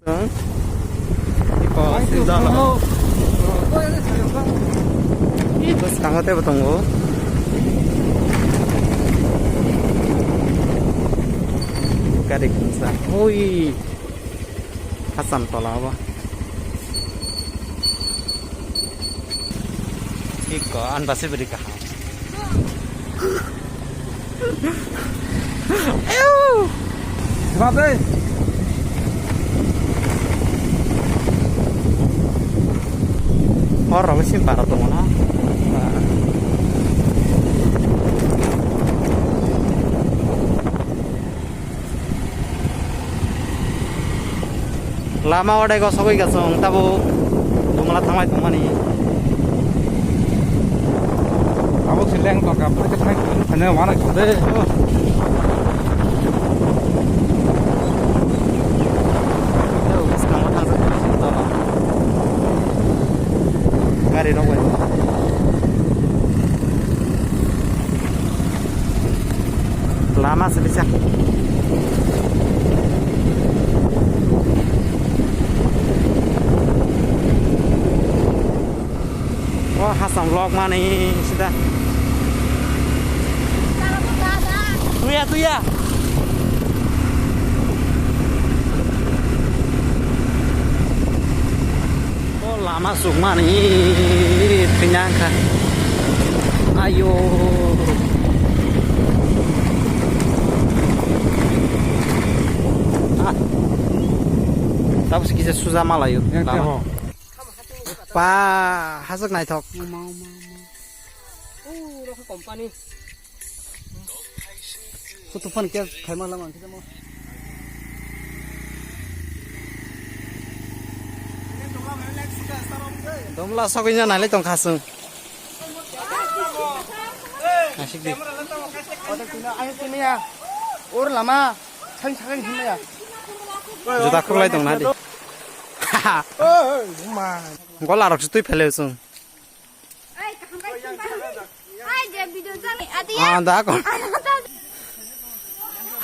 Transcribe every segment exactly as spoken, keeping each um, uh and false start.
Iko sijalo. Iko skango tebo tongo. Gari kunsa. Oi. Hasan tola abo. Iko an basi beri kaham. Ew. Sebab deh. Hor rok sini para tongo na. Lama odai gosogwi gasong tabo bumla thanglai tongmani. Abo se leng tongka, bwrwi khe thang thang thangna wana khade. Tei bwskango thangjak tongma. Gari rok bai. Lama se bisa. O hasam lok mani sida. Tuya, tuya. O lama sukmani thwina wngkha. Ayo. Ah. Tabuk se kisa suja malayo lama. Ba, hasuk naithok. Uma, uma, uma. Oh, rokha company. Kutu phone khe khaima lama khe mo. Domla sogwi na nai le tong khasung. Asik di. Or lama, sang sang himya. Juta khuklai tong na di. Oi, uma. Gola rok se twi phele sung. Ai, kaham kai sung kai. Ai, je video jang ni ati ya. Ah, da ko.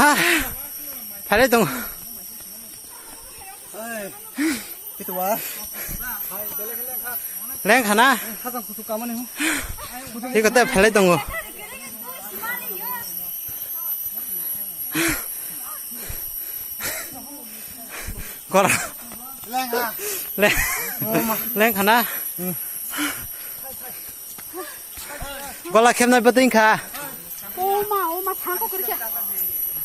Ha. Phale tong. Ai. Itu wa. Leng khana. Hasang kutu kamani hu. Iko te phale tongo. Kor. Leng ha. Leng. Leng khana. Gola khemnai bwtwi kha.